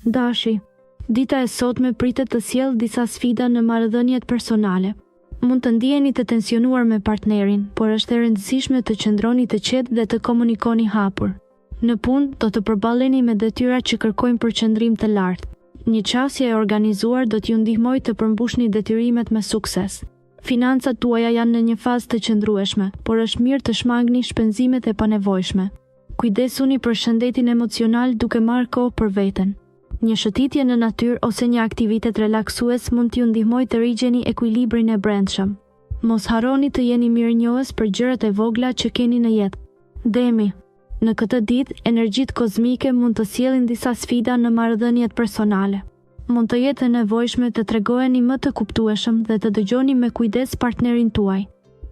Dashi. Dita e sotme pritet të sjellë disa sfida në marrëdhëniet personale. Mund të ndiheni të tensionuar me partnerin, por është e rëndësishme të qëndroni të qetë dhe të komunikoni hapur. Në punë, do të përballeni me detyra që kërkojnë përqendrim të lartë. Një qasje e organizuar do t'ju ndihmojë të përmbushni detyrimet me sukses. Financat tuaja janë në një fazë të qëndrueshme, por është mirë të shmangni shpenzimet e panevojshme. Kujdesuni për shëndetin emocional duke marrë kohë për veten. Një shëtitje në natyrë ose një aktivitet relaksues mund t'ju ndihmojë të rigjeni ekuilibrin e brendshëm. Mos harroni të jeni mirënjohës për gjërat e vogla që keni në jetë. Demi. Në këtë ditë, energjitë kozmike mund të sjellin disa sfida në marrëdhëniet personale. Mund të jetë e nevojshme të tregoheni më të kuptueshëm dhe të dëgjoni me kujdes partnerin tuaj.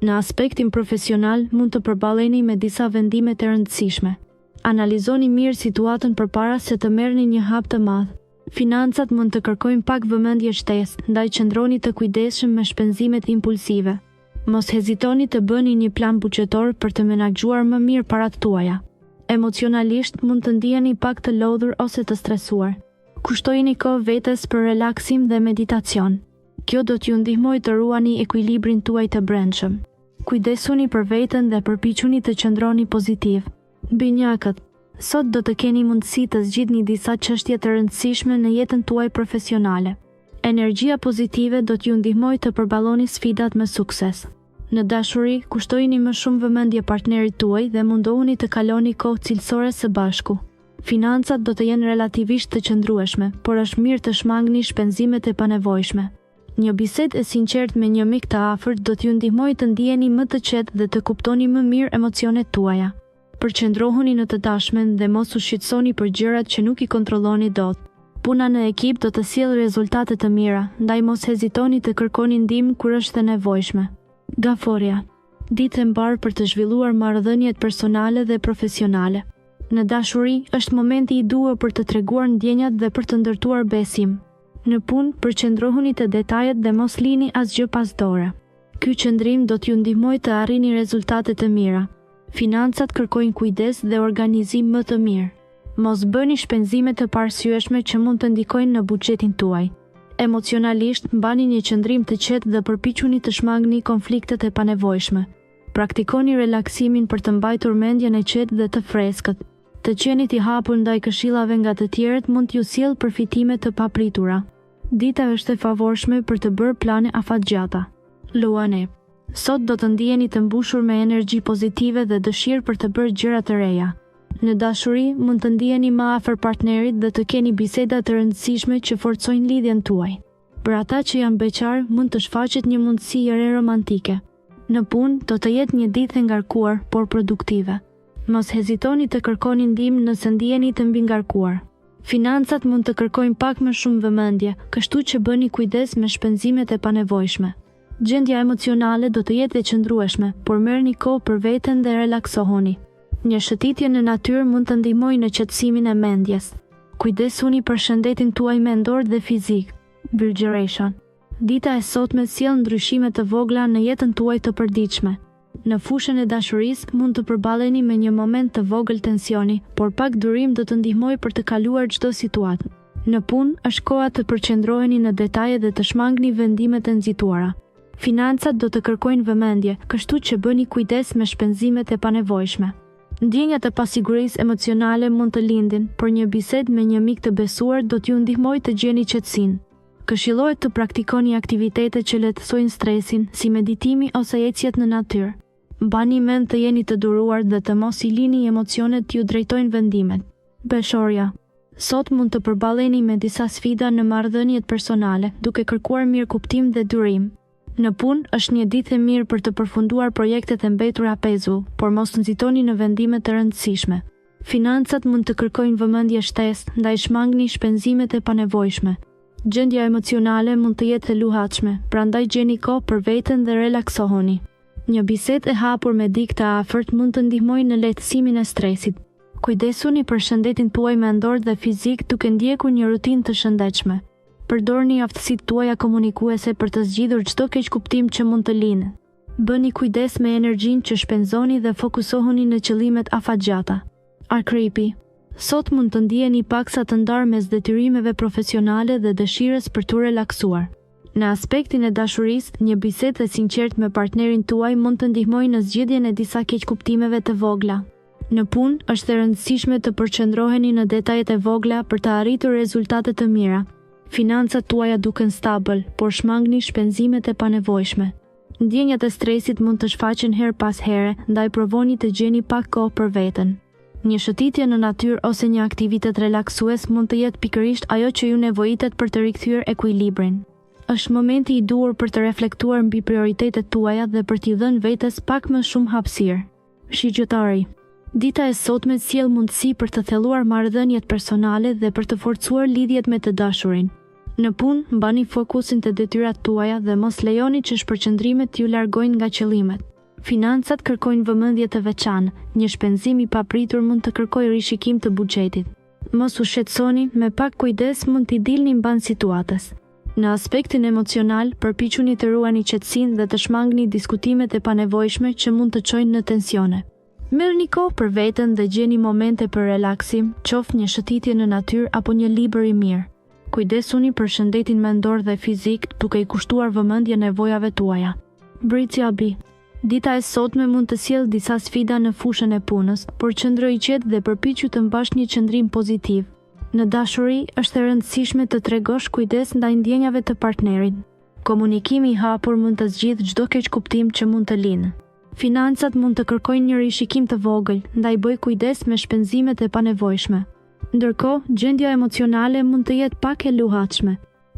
Në aspektin profesional, mund të përballeni me disa vendime të rëndësishme. Analizoni mirë situatën përpara se të merrni një hap të madh. Financat mund të kërkojnë pak vëmendje shtesë, ndaj qëndroni të kujdesshëm me shpenzimet impulsive. Mos hezitoni të bëni një plan buxhetor për të menaxhuar më mirë paratë tuaja. Emocionalisht, mund të ndiheni pak të lodhur ose të stresuar. Kushtojini kohë vetes për relaksim dhe meditacion. Kjo do t'ju ndihmojë të ruani ekuilibrin tuaj të brendshëm. Kujdesuni për veten dhe përpiquni të qëndroni pozitiv. Binjakët, Sot do të keni mundësi të zgjidhni disa çështje të rëndësishme në jetën tuaj profesionale. Energjia pozitive do t'ju ndihmojë të përballoni sfidat me sukses. Në dashuri, kushtojini më shumë vëmendje partnerit tuaj dhe mundohuni të kaloni kohë cilësore së bashku. Financat do të jenë relativisht të qëndrueshme, por është mirë të shmangni shpenzimet e panevojshme. Një bisedë e sinqertë me një mik të afërt do t'ju ndihmojë të ndiheni më të qetë dhe të kuptoni më mirë emocionet tuaja. Përqendrohuni në të tashmen dhe mos u shqetësoni për gjërat që nuk i kontrolloni dot. Puna në ekip do të sjellë rezultate të mira, ndaj mos hezitoni të kërkoni ndihmë kur është e nevojshme. Gaforrja. Ditë e mbarë për të zhvilluar marrëdhëniet personale dhe profesionale. Në dashuri, është momenti i duhur për të treguar ndjenjat dhe për të ndërtuar besim. Në punë, përqendrohuni te detajet dhe mos lini asgjë pas dore. Ky qëndrim do t'ju ndihmojë të arrini rezultate të mira. Financat kërkojnë kujdes dhe organizim më të mirë. Mos bëni shpenzime të paarsyeshme që mund të ndikojnë në buxhetin tuaj. Emocionalisht, mbani një qëndrim të qetë dhe përpiquni të shmangni konfliktet e panevojshme. Praktikoni relaksimin për të mbajtur mendjen e qetë dhe të freskët. Të qenit i hapur ndaj këshillave nga të tjerët mund t'ju sjellë përfitime të papritura. Dita është e favorshme për të bërë plane afatgjata. Luani. Sot do të ndiheni të mbushur me energji pozitive dhe dëshirë për të bërë gjëra të reja. Në dashuri, mund të ndiheni më afër partnerit dhe të keni biseda të rëndësishme që forcojnë lidhjen tuaj. Për ata që janë beqarë, mund të shfaqet një mundësi e re romantike. Në punë, do të jetë një ditë e ngarkuar, por produktive. Mos hezitoni të kërkoni ndihmë nëse ndiheni të mbingarkuar. Financat mund të kërkojnë pak më shumë vëmendje, kështu që bëni kujdes me shpenzimet e panevojshme. Gjendja emocionale do të jetë e qëndrueshme, por merrni kohë për veten dhe relaksohuni. Një shëtitje në natyrë mund të ndihmojë në qetësimin e mendjes. Kujdesuni për shëndetin tuaj mendor dhe fizik. Virgjëresha. Dita e sotme sjell ndryshime të vogla në jetën tuaj të përditshme. Në fushën e dashurisë, mund të përballeni me një moment të vogël tensioni, por pak durim do të ndihmojë për të kaluar çdo situatë. Në punë, është koha të përqendroheni në detaje dhe të shmangni vendimet e nxituara. Financat do të kërkojnë vëmendje, kështu që bëni kujdes me shpenzimet e panevojshme. Ndjenjat e pasigurisë emocionale mund të lindin, por një bisedë me një mik të besuar do t'ju ndihmojë të gjeni qetësinë. Këshillohet të praktikoni aktivitete që lehtësojnë stresin, si meditimi ose ecjet në natyrë. Mbani mend të jeni të duruar dhe të mos i lini emocionet t'ju drejtojnë vendimet. Peshorja. Sot mund të përballeni me disa sfida në marrëdhëniet personale, duke kërkuar mirëkuptim dhe durim. Në punë, është një ditë e mirë për të përfunduar projektet e mbetura pezull, por mos nxitoni në vendime të rëndësishme. Financat mund të kërkojnë vëmendje shtesë, ndaj shmangni shpenzimet e panevojshme. Gjendja emocionale mund të jetë e luhatshme, prandaj gjeni kohë për veten dhe relaksohuni. Një bisedë e hapur me dikë të afërt mund të ndihmojë në lehtësimin e stresit. Kujdesuni për shëndetin tuaj mendor dhe fizik duke ndjekur një rutinë të shëndetshme. Përdorni aftësitë tuaja komunikuese për të zgjidhur çdo keqkuptim që mund të lindë. Bëni kujdes me energjinë që shpenzoni dhe fokusohuni në qëllimet afatgjata. Akrepi. Sot mund të ndiheni paksa të ndarë mes detyrimeve profesionale dhe dëshirës për t'u relaksuar. Në aspektin e dashurisë, një bisedë e sinqertë me partnerin tuaj mund të ndihmojë në zgjidhjen e disa keqkuptimeve të vogla. Në punë, është e rëndësishme të përqendroheni në detajet e vogla për të arritur rezultate të mira. Financat tuaja duken stabël, por shmangni shpenzimet e panevojshme. Ndjenjat e stresit mund të shfaqen herë pas here, ndaj provoni të gjeni pak kohë për veten. Një shëtitje në natyrë ose një aktivitet relaksues mund të jetë pikërisht ajo që ju nevojitet për të rikthyer ekuilibrin. Është momenti i duhur për të reflektuar mbi prioritetet tuaja dhe për t'i dhënë vetes pak më shumë hapësirë. Shigjetari. Dita e sotme sjell mundësi për të thelluar marrëdhëniet personale dhe për të forcuar lidhjet me të dashurin. Në punë, mbani fokusin te detyrat tuaja dhe mos lejoni që shpërqendrimet t'ju largojnë nga qëllimet. Financat kërkojnë vëmendje të veçantë, një shpenzim i papritur mund të kërkojë rishikim të buxhetit. Mos u shqetësoni, me pak kujdes mund t'i dilni mbanë situatës. Në aspektin emocional, përpiquni të ruani qetësinë dhe të shmangni diskutimet e panevojshme që mund të çojnë në tensione. Merrni kohë për veten dhe gjeni momente për relaksim, qoftë një shëtitje në natyrë apo një libër i mirë. Kujdesuni për shëndetin mendor dhe fizik, duke i kushtuar vëmendje nevojave tuaja. Bricjapi. Dita e sotme mund të sjellë disa sfida në fushën e punës, por qëndro i qetë dhe përpiqu të mbash një qëndrim pozitiv. Në dashuri, është e rëndësishme të tregosh kujdes ndaj ndjenjave të partnerit. Komunikimi i hapur mund të zgjidhë çdo keqkuptim që mund të lindë. Financat mund të kërkojnë një rishikim të vogël, ndaj bëj kujdes me shpenzimet e panevojshme. Ndërkohë, gjendja emocionale mund të jetë pak e luhatshme.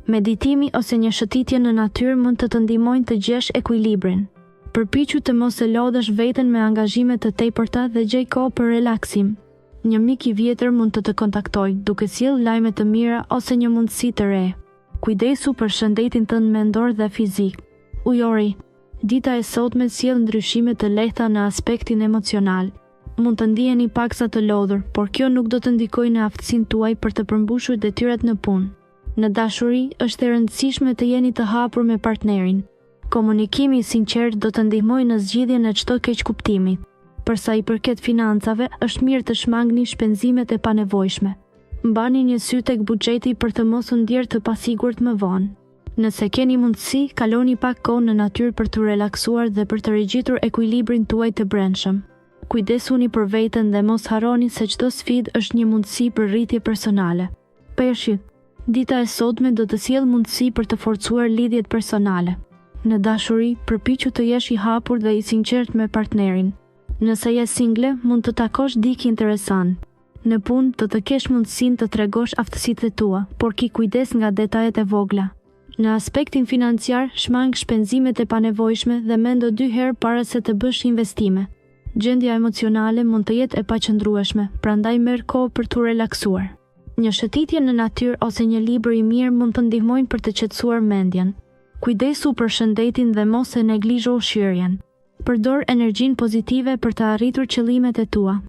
Meditimi ose një shëtitje në natyrë mund të të ndihmojnë të gjesh ekuilibrin. Përpiqu të mos e lodhësh veten me angazhime të tepërta dhe gjej kohë për relaksim. Një mik i vjetër mund të të kontaktojë, duke sjellë lajme të mira ose një mundësi të re. Kujdesu për shëndetin tënd mendor dhe fizik. Ujori. Dita e sotme sjell ndryshime të lehta në aspektin emocional. Mund të ndiheni paksa të lodhur, por kjo nuk do të ndikojë në aftësinë tuaj për të përmbushur detyrat në punë. Në dashuri, është e rëndësishme të jeni të hapur me partnerin. Komunikimi i sinqertë do të ndihmojë në zgjidhjen e çdo keqkuptimi. Për sa i përket financave, është mirë të shmangni shpenzimet e panevojshme. Mbani një sy tek buxheti për të mos u ndjerë të pasigurt më vonë. Nëse keni mundësi, kaloni pak kohë në natyrë për t'u relaksuar dhe për të rigjetur ekuilibrin tuaj të brendshëm. Kujdesuni për veten dhe mos harroni se çdo sfidë është një mundësi për rritje personale. Peshqit. Dita e sotme do të sjellë mundësi për të forcuar lidhjet personale. Në dashuri, përpiqu të jesh i hapur dhe i sinqertë me partnerin. Nëse je single, mund të takosh dikë interesant. Në punë, do të kesh mundësinë të tregosh aftësitë e tua, por ki kujdes nga detajet e vogla. Në aspektin financiar, shmang shpenzimet e panevojshme dhe mendo dy herë para se të bësh investime. Gjendja emocionale mund të jetë e paqëndrueshme, prandaj merr kohë për t'u relaksuar. Një shëtitje në natyrë ose një libër i mirë mund të ndihmojnë për të qetësuar mendjen. Kujdesu për shëndetin dhe mos e neglizho ushqyerjen. Përdor energjinë pozitive për të arritur qëllimet e tua.